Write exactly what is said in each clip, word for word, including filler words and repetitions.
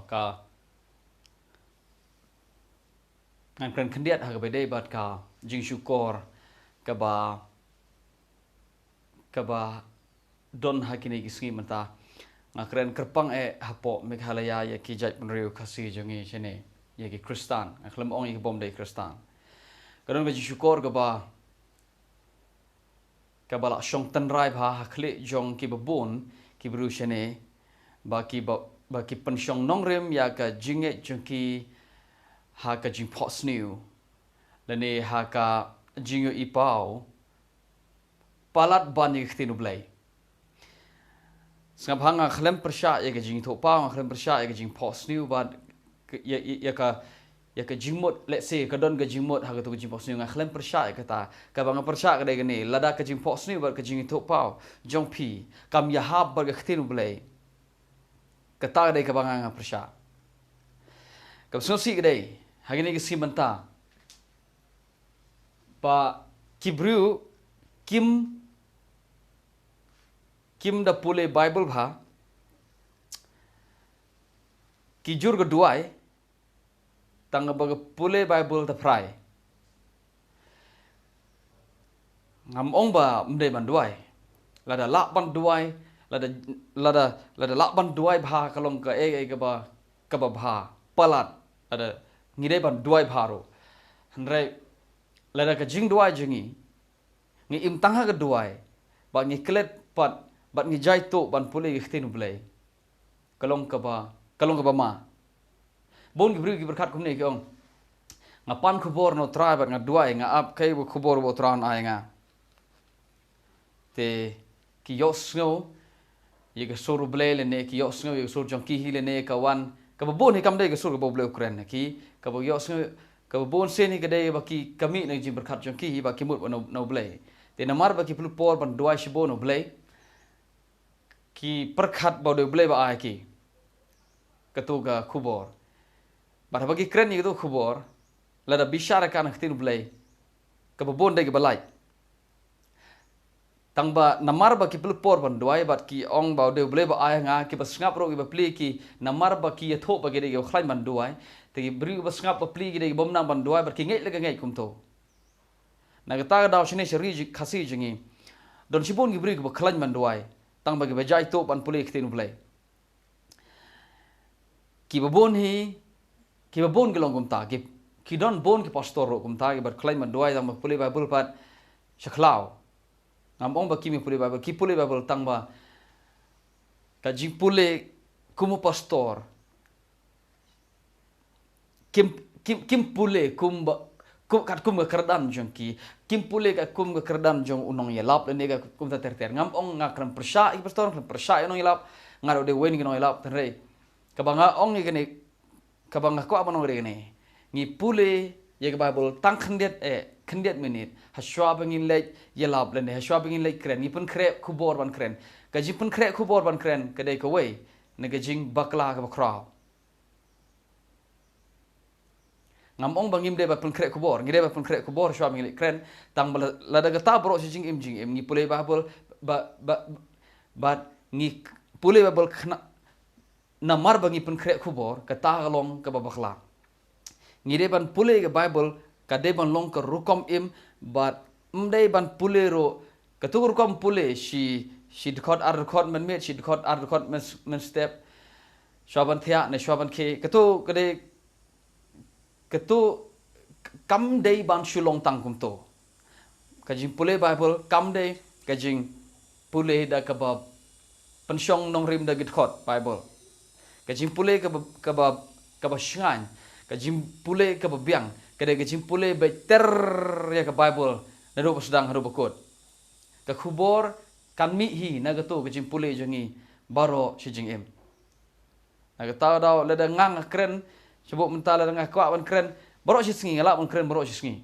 Ka ngan kren khyndiat ha kaba dei bad ka jingshukor kaba, kaba don ha kine ki sngi mynta. Nga kren kyrpang eh hapoh Meghalaya ïa ki jaitbynriew Khasi jong ngi shane, ïa ki Khristan. Nga khlem ong ïa ki bym dei Khristan. Ka don ka jingshukor kaba, kaba la shong tynrai bha ha khlieh jong kiba bun ki briew shane, ba ki ba, ba ki pynshong nongrim ïa ka jingngeit jong ki ha ka jingphohsniew lane ha ka jingïohi paw palat ban ïa ka ktien U Blei. Sngap ha, nga khlem pyrshah ïa ka jingthoh paw, nga khlem pyrshah ïa ka jingphohsniew bad ka, ïa, ïa, ïa ka, ïa ka jingmut, let's say, ka don ka jingmut ha kato ka jingphohsniew, nga khlem pyrshah ïa kata. Kaba nga pyrshah ka dei kane, lada ka jingphohsniew bad ka jingthoh paw jong phi kam ïahap bad ka ktien U Blei, kata ka dei kaba nga, nga pyrshah. Kaba sngewsih ka dei ha kine ki sngi mynta ba ki briew kim, kim da pule Baibl bha, ki jur ka duwai tang ba ka pule Baibl ta phrai. Ngam ong ba ym dei ban duwai. Lada lah ban duwai, lada, lada, lada lah ban duwai bha ka long kaei kaei kaba, kaba bha palat, lada ngi dei ban duwai bha ruh. Hynrei lada ka jingduwai jong ngi, ngi im tang ha ka duwai, bad ngi klet pat, bad ngi jaituh ban pule ïa ka ktien U Blei, ka long kaba, ka long kaba ma. Bun ki briew ki pyrkhat kumne, ki ong, nga pan khubor na U Trai bad nga duwai, nga ap kaei ba khubor ba U Trai un ai nga. Te ki ïohsngew ïa ka sur U Blei lane ki ïohsngew ïa ka sur jong ki hi lane ka wan, kaba bun hi kam dei ka sur kaba U Blei u kren, ki, kaba ïohsngew, kaba bun sien hi ka dei ba ki, ka mih na ka jingpyrkhat jong ki hi ba ki mut na, na U Blei. Te namar ba ki pynlut por ban duwai shibun na U Blei, ki pyrkhat ba u dei U Blei ba ai ki kato ka khubor. Bad haba ki kren ïa kato ka khubor, lada bishar ïa ka na ka ktien U Blei, kaba bun dei kiba lait. Tang ba namar ba ki pynlut por ban duwai bad ki ong ba u dei U Blei ba ai ha nga, kiba sngap ruh kiba plie ki, namar ba ki ïathuh ba ki dei kiba khlaiñ ban duwai. Te ki briew kiba sngap ba plie ki dei ki bym nang ban duwai bad ki ngeit la ka ngeit kumto. Na kata ka daw shane sha ri Khasi jong ngi, don shibun ki briew kiba khlaiñ ban duwai, tang ba kiba jaituh ban pule ïa ka ktien U Blei. Kiba bun hi, kiba bun ki long kumta, ki, ki don bun ki pastor ruh kumta, kiba khlaiñ ban duwai tang ba pule Baibl pat sha khlaw. Ngam ong ba kim ïa pule Baibl, ki pule Baibl tang ba ka jingpule kum u pastor, kim, kim, kim pule kum ba, kum, katkum ka kyrdan jong ki, kim pule katkum ka kyrdan jong u nongïalap lane ka kumta ter ter. Ngam ong, nga khlem pyrshah ïa ki pastor, khlem pyrshah ïa u nongïalap, nga ruh dei uwei na ki nongïalap, hynrei kaba nga ong ïa kane, kaba nga kwah ban ong ïa kane, ngi pule ïa ka Baibl tang khyndiat, eh, khyndiat minit hashwa ba ngin leit ïalap lane hashwa ba ngin leit kren, ngi pynkhreh khubor ban kren. Ka jingpynkhreh khubor ban kren ka dei kawei na ka jingbakla kaba khraw. Ngam ong ba ngim dei ban pynkhreh khubor, ngi dei ban pynkhreh khubor shuwa ba ngi leit kren, tang ba la-, lada kata baroh shi jingim jingim, ngi pule Baibl, ba, ba, ba, ngi pule Baibl khnang, namar ba ngi pynkhreh khubor, kata ka long kaba bakla. Ngi dei ban pule ka Baibl, ka dei ban long ka rukom im, bad ym dei ban pule ruh, kato ka rukom pule shi, shi dkhot ar dkhot mynmiet, shi dkhot ar dkhot myn, mynstep, shuwa ban thiah ne shuwa ban khie, kato ka dei, kato kam dei ban shu long tang kumto. Ka jingpule Baibl kam dei ka jingpule da kaba pynshong nongrim da ki dkhot Baibl. Ka jingpule kaba, kaba, kaba shngaiñ, ka jingpule kaba biang, ka dei ka jingpule beit ter ïa ka Baibl naduh ba sdang haduh ba kut. Ka khubor kan mih hi na kato ka jingpule jong ngi baroh shi jingim. Na kata ka daw lada nga, nga kren, sha bok mynta lada nga kwah ban kren baroh shi sngi, nga lah ban kren baroh shi sngi.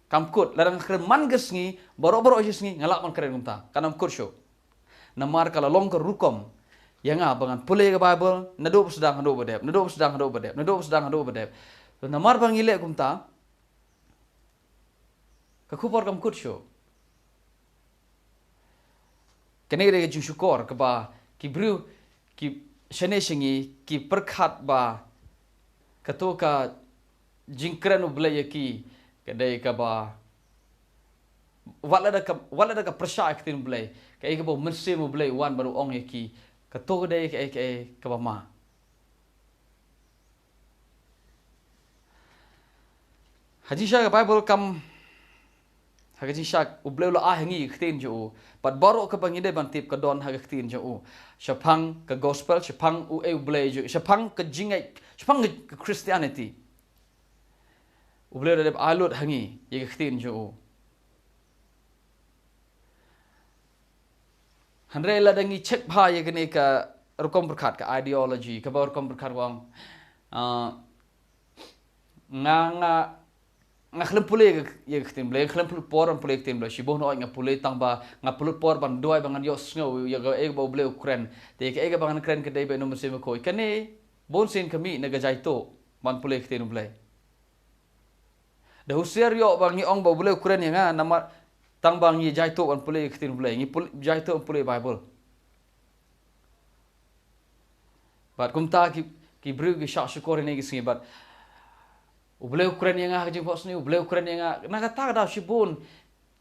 Kam kut, lada nga kren man ka sngi, baroh baroh shi sngi, nga lah ban kren kumta. Kan ym kut shuh. Namar ka la long ka rukom ïa nga ba ngan pule ka Baibl naduh ba sdang haduh ba dep, naduh ba sdang haduh ba dep, naduh ba sdang haduh ba dep. Namar ba ngi leh kumta, ka khubor kam kut shuh. Kane ka dei ka jingshukor kaba ki briew, ki shane sha ngi ki pyrkhat ba kato ka jingkren U Blei ïa ki ka dei kaba, wat lada ka, wat lada ka pyrshah ïa ka ktien U Blei, kaei kaba U Mynsiem U Blei u wan ban u ong ïa ki, kato ka dei kaei kaei kaba ma. Ha jingshisha ka Baibl kam, ha ka jingshisha U Blei u la ai ha ngi ka ktien jong u. Bad baroh kaba ngi dei ban tip ka don ha ka ktien jong u. Shaphang ka gospel, shaphang uei U Blei jong, shaphang ka jingngeit, shaphang ka Christianity. U Blei u la dep ai lut ha ngi ïa ka ktien jong u. Hynrei lada ngi check bha ïa kane ka rukom pyrkhat, ka ideology, kaba rukom pyrkhat u ong, ah, nga, nga, nga khlem pule ïa ka, ïa ka ktien Blei, nga khlem pule por ban pule ïa ka ktien Blei. Shibun hooid nga pule tang ba nga pule por ban duwai ba ngan ïohsngew ïa kaei ba U Blei u kren. Te kaei kaba ngan kren ka dei ba ïa u Mynsiem Bakhuid. Kane bun sien ka mih na ka jaituh ban pule ïa ka ktien Blei. Da husiar ïoh ba ngi ong ba U Blei u kren ïa nga, namar tang ba ngi jaituh ban pule ïa ka ktien Blei, ngi pule, jaituh ban pule Baibl. Bad kumta ki, ki briew ki shah shukor ïa ngi ki sngi bad U Blei u kren ïa nga ha ka jingphohsniew, U Blei u kren ïa nga. Na kata ka daw shibun,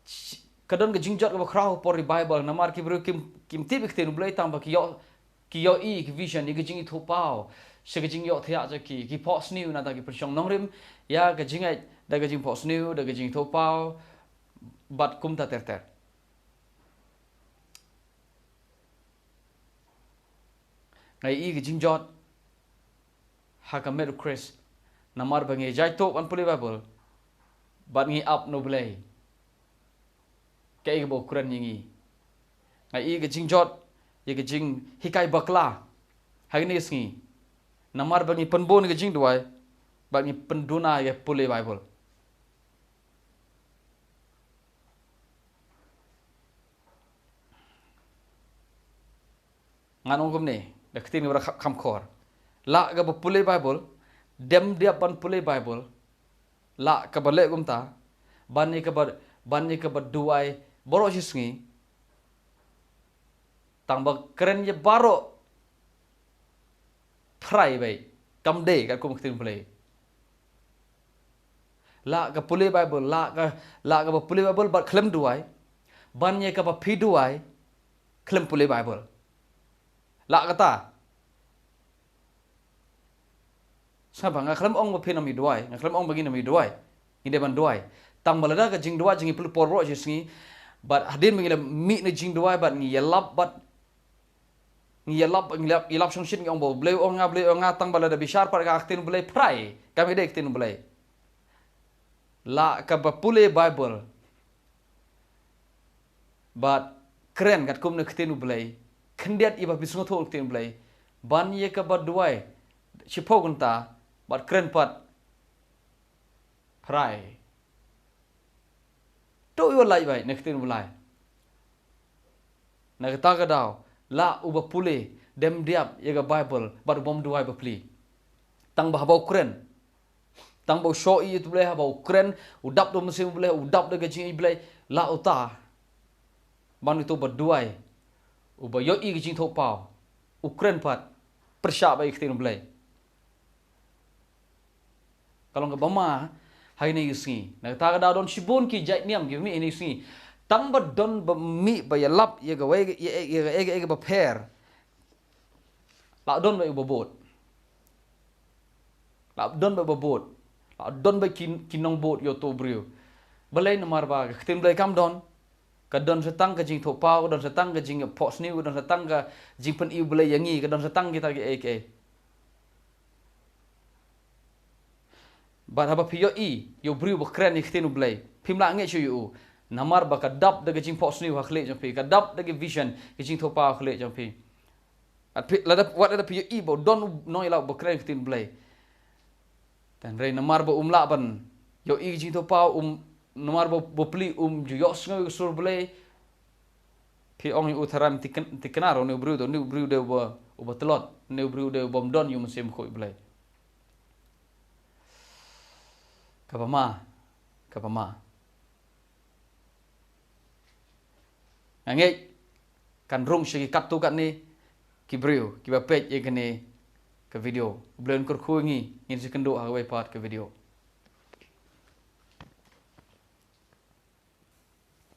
shi-, ka don ka jingjot kaba khraw ha por revival, namar ki briew kim, kim tip ïa ka ktien U Blei tang ba ki ïoh, ki ïohi ki vision, ïa ka jingithuhpaw sha ka jingïohthiah jong ki, ki phohsniew nangta ki pynshong nongrim ïa ka jingngeit da ka jingphohsniew, da ka jingithuhpaw bad kumta ter ter. Nga ïohi ka jingjot ha ka met U Khrist, namar ba ngi jaituh ban pule Baibl bad ngi ap na U Blei kaei kaba u kren ïa ngi. Nga ïohi ka jingjot ïa ka jinghikai bakla ha kine ki sngi, namar ba ngi pynbun ïa ka jingduwai bad ngi pynduna ïa ka pule Baibl. Ngan ong kumne, da ka ktien kaba kham, kham khor. Lah kaba pule Baibl, dem dep ban pule Baibl, lah kaba leh kumta, ban ïa kaba, ban ïa kaba duwai baroh shi sngi, tang ba kren ïa baroh phrai beit, kam dei katkum ka ktien Blei. Lah ka pule Baibl, lah ka, lah kaba pule Baibl bad khlem duwai, ban ïa kaba phi duwai khlem pule Baibl. Lah kata. Sngap bha, nga khlem ong ba phin ym ïa duwai, nga khlem ong ba ngin ym ïa duwai. Ngi dei ban duwai. Tang ba lada ka jingduwai jong ngi pynlut por baroh shi sngi, bad hadien ba ngi la mih na jingduwai bad ngi ïalap bad ngi ïalap, ngi ïalap, ïalap shongshit ngi ong ba U Blei u ong nga, U Blei u ong nga, tang ba lada bishar pat ka ktien U Blei phrai, kam dei ka ktien U Blei. Lah kaba pule Baibl bad kren katkum na ka ktien U Blei, khyndiat ïa ba phi sngewthuh na ka ktien U Blei, ban ïa kaba duwai shiphew kynta bad kren pat phrai. To ïoh lait beit na ka ktien U Blei. Na kata ka daw, lah uba pule, dem dep ïa ka Baibl bad u bym duwai bapli. Tang ba haba u kren, tang ba u shoh ïa U Blei, haba u kren, u dap da u Mynsiem U Blei, u dap da ka jingïeit Blei, lah uta ban uto ba duwai, uba ïohi ka jingthoh paw, u kren pat pyrshah bad ïa ka ktien U Blei. Ka long kaba ma ha kine ki sngi. Na kata ka daw don shibun ki jait niam kiba mih ha kine ki sngi. Tang ba don ba mih ba ïalap ïa kawei, ïa, ïa, ïa, ïa, ïa kaba pher, lah don ba ïa uba bud. Lah don ba ïa uba bud. Lah don ba ki, ki nongbud ïa uto u briew. Balei? Namar ba ka ktien Blei kam don. Ka don sa tang ka jingthoh paw, ka don sa tang ka jingphohsniew, ka don sa tang ka jingpyni U Blei ïa ngi, ka don sa tang kita kiei kiei. Bad haba phi ïohi ïa u briew ba kren ïa ka ktien U Blei, phim lah ngeit shuh ïa u. Namar ba ka dap da ka jingphohsniew ha khlieh jong phi, ka dap da ka vision, ka jingthoh paw ha khlieh jong phi. Wat phi, lada, wat lada phi ïohi ba u don u nongïalam ba kren ïa ka ktien U Blei, hynrei namar ba um lah ban ïohi ka jingthoh paw, um, namar ba, bapli um ju ïohsngew ïa ka sur Blei, phi ong ïa u tharai ym thikna, thikna ruh une u briew, une u briew u dei uba, uba tlot, une u briew u dei u bym don ïa u Mynsiem Bakhuid U Blei. Kaba ma, kaba ma. Nga ngeit kan rung sha ki katto katne, ki briew kiba peit ïa kane ka video. U Blei un kyrkhu ïa ngi, ngin sa ïakynduh ha kawei pat ka video.